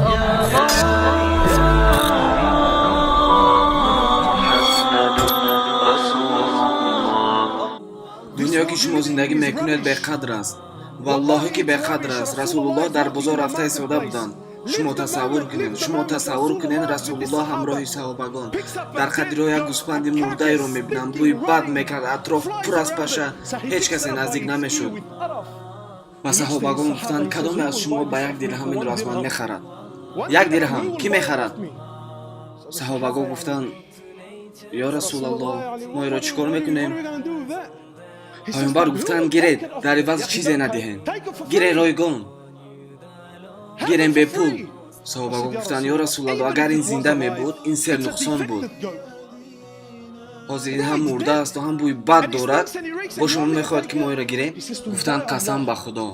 محمد رسول الله. Дунё, ки шумо зиндагӣ мекунед, беқадр аст, валлоҳӣ, ки беқадр аст. Расулуллоҳ дар бозор рафта истода буданд. Шумо тасаввур кунед, шумо тасаввур кунед, Расулуллоҳ ҳамроҳи саҳобагон дар қадри роҳ як гӯспанди мурдаеро мебинанд. Бӯи бад мекард, атроф пур аз паша, ҳеҷ касе наздик намешуд. Ба саҳобагон гуфтанд: «Кадоме аз шумо ба 1 дирҳам инро аз ман мехарад? 1 дирҳам кӣ мехарад?» Саҳобагон гуфтанд: «Ё Расулаллоҳ, мо инро чӣ кор мекунем?» Паёмбар гуфтанд: «Гиред, дар иваз чизе надиҳем, гиред ройгон, гирем бепул». Саҳобагон гуфтанд: «Ё Расулаллоҳ, агар ин зинда мебуд, ин сернуқсон буд. Ҳозир ин ҳам мурда асту ҳам бӯи бад дорад, бо шумо мехоҳед, ки мо инро гирем?» Гуфтанд: «Қасам ба Худо,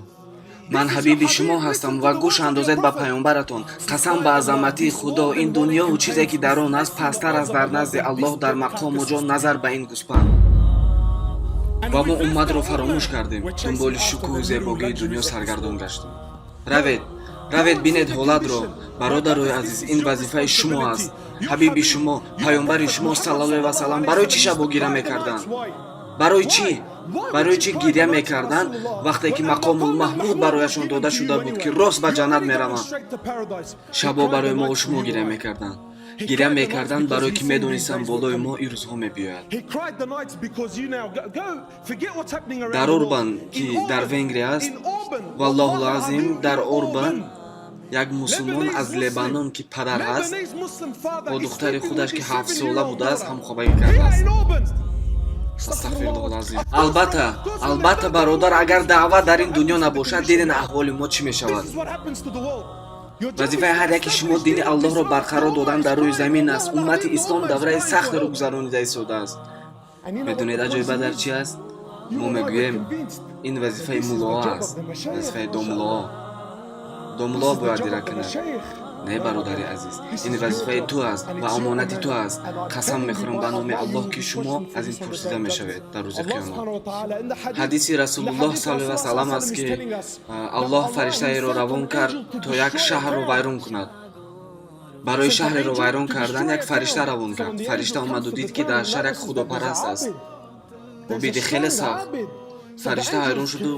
ман ҳабиби шумо ҳастам ва гӯш андозед ба паёмбаратон. Қасам ба азаматии Худо, ин дунёву чизе, ки дар он аст, пасттар аст дар назди Аллоҳ дар мақому ҷо назар ба ин гӯспанд». Ва мо умматро фаромӯш кардем, дунболи шукӯҳу зебогии дунё саргардон гаштем. Равед, равед, бинед ҳолатро. Бародарои азиз, ин вазифаи шумо аст. Ҳабиби шумо, паёмбари шумо, саллаллоҳу васалам, барои чӣ шабо гиря мекарданд? Барои чӣ, барои чӣ гиря мекарданд, вақте ки мақомул маҳмуд барояшон дода шуда буд, ки рост ба ҷаннат мераванд? Шабо барои мо шумо гиря мекарданд. Гиря мекарданд, барое ки медонистанд, болои мо ин рӯзҳо мебиёяд. Дар Орбан, ки дар Венгрия аст, валлоҳу азим, дар Орбан як мусулмон аз Лебанон, ки падар аст, бо духтари худаш, ки 7-сола будааст, ҳамхобагӣ кардааст. Астағфируллоҳ. Албатта, албатта, бародар, агар даъват дар ин дунё набошад, диден аҳволи мо чӣ мешавад. Вазифаи ҳар яки шумо дини Аллоҳро барқарор додан дар рӯи замин аст. Уммати ислом давраи сахтеро гузаронида истодааст. Медонед, аҷоиба дар чӣ аст? Мо мегӯем, ин вазифаи муллоҳо аст, вазифаи домуллоҳо, домуллоҳо бояд дира кунад. Не, бародари азиз, ин вазифаи ту аст ва амонати ту аст. Қасам мехӯрам ба номи Аллоҳ, ки шумо аз ин пурсида мешавед дар рӯзи қиёмат. Ҳадиси Расулуллоҳ саллаллоҳу васалам аст, ки Аллоҳ фариштаеро равон кард, то як шаҳрро вайрон кунад. Барои шаҳреро вайрон кардан як фаришта равон кард. Фаришта омаду дид, ки дар шаҳр як худопараст аст, обиди хеле сахт. Фаришта ҳайрон шуду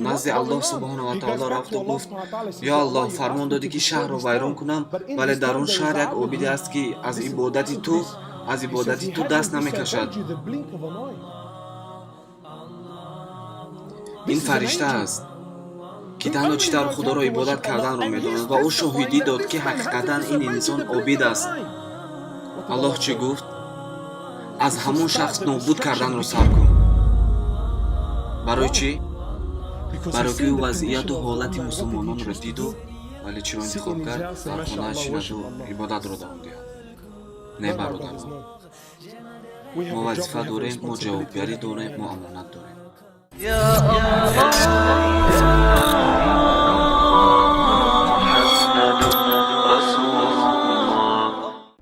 назди Аллоҳ субҳонаҳу ва таоло рафту гуфт: «Ё Аллоҳ, фармон додӣ, ки шаҳрро вайрон кунам, вале дар он шаҳр як обиде аст, ки аз ибодати ту даст намекашад». Ин фаришта аст, ки танҳо чӣ тавр Худоро ибодат карданро медонад, ва ӯ шоҳидӣ дод, ки ҳақиқатан ин инсон обид аст. Аллоҳ чӣ гуфт? «Аз ҳамон шахс нобуд карданро сар кун». Барои чӣ? Барои ки ӯ вазъияту ҳолати мусулмононро диду, вале чиро интихоб кард? Дар хонааш шинаду ибодатро давом диҳад. Не, бародарон, мо вазифа дорем, мо ҷавобгарӣ дорем, мо амонат дорем. يا الله.